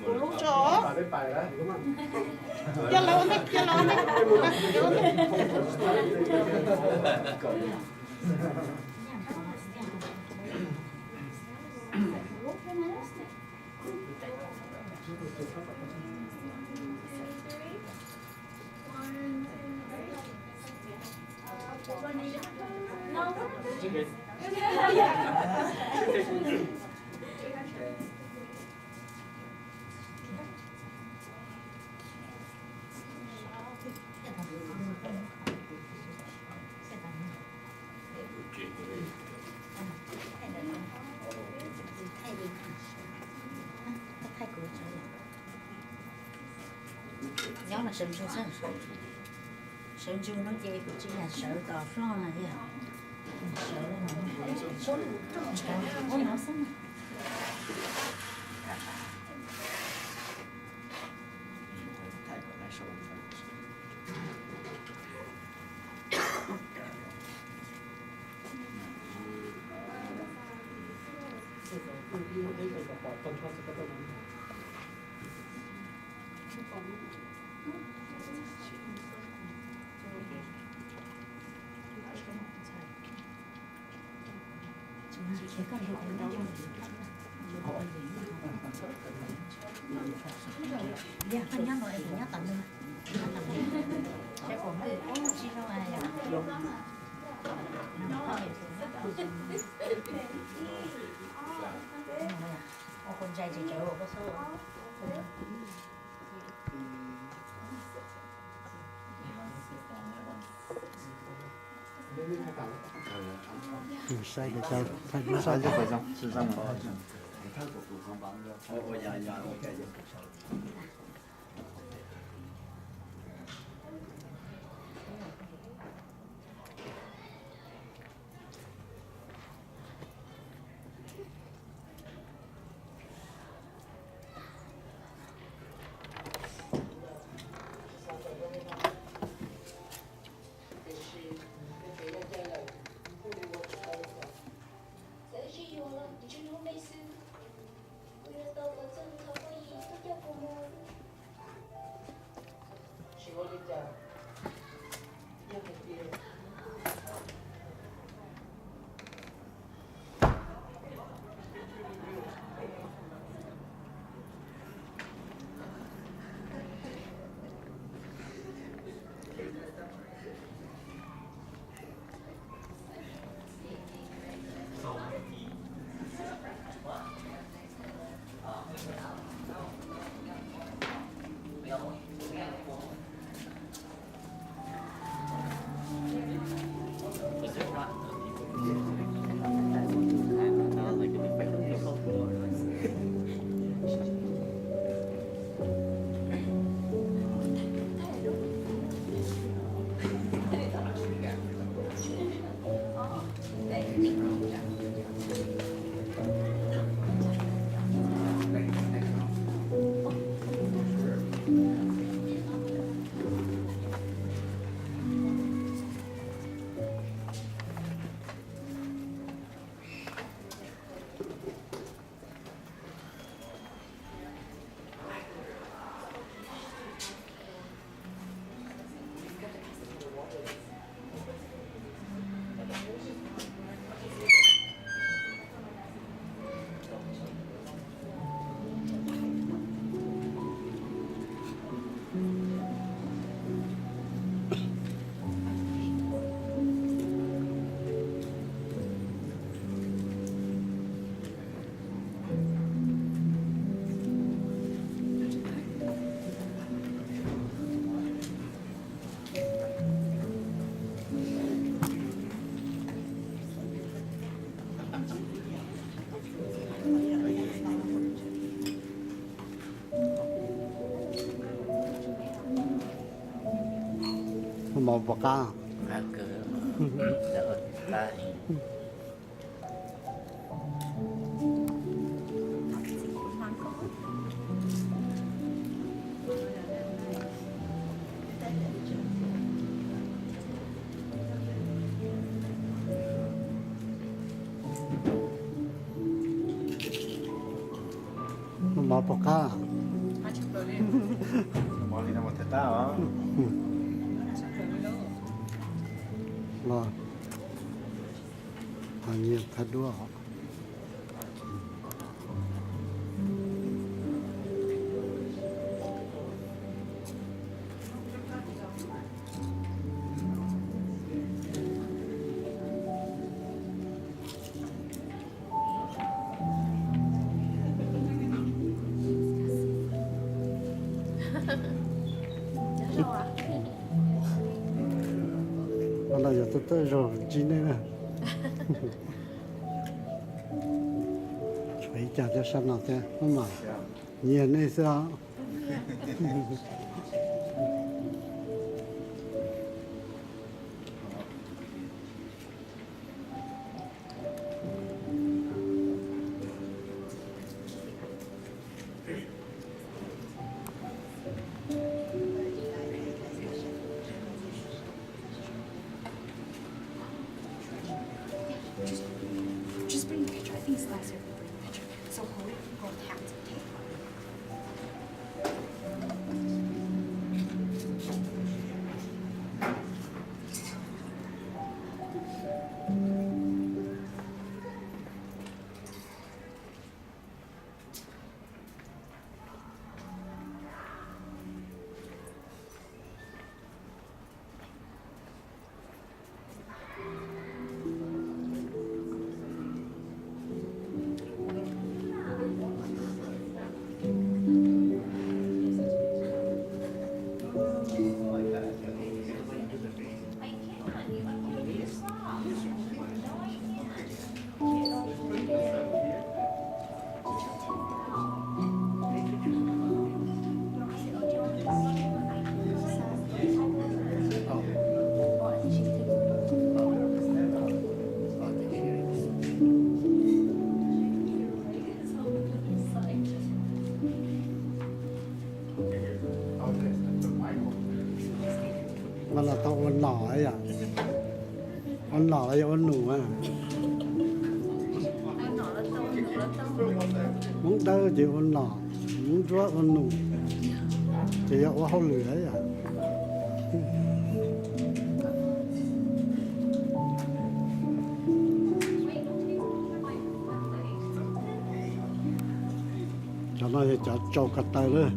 Kuv lub tso. Cia lawv ua ntej, cia lawv ua ntej. Nyob no sawv ntsug xwb. Sawv ntsug no ces kuv tsis yam sawv tom floj na yog. Sawv no xwb. Yog koj nyob no es kuv nyob tom no. Saib kuv sib zoo. Ua qhov ntshai tsis tsawg ua koj xwb. Saib, saib. Tiam sis yog tias yog cai lawm, kuj li ua tsis tau li cas. Txawm sib yuav los ntshe hnub me xwb, kuv yuav tau ua txuj kho phooj ywg tuaj coj kuv mus. Mov puas qab? Mov puas qab? Los, nyiam thaij duab. Qhov no yog tuaj tuaj zog ntsib nej na. Tshuav ib co thiab sab no thiab, maj mam nyiag nej xwb os. Just, just bring the picture. I think it's nicer if we bring the picture. So hold it in both hands, okay? Mas los tau ua nom yom? Ua nom los yog ua num? Hmoob Dawb ces ua nom, Hmoob Ntsuab ua num, ces yog ua hauj lwm yom? Cov no yog cov tsau ko taw lawm.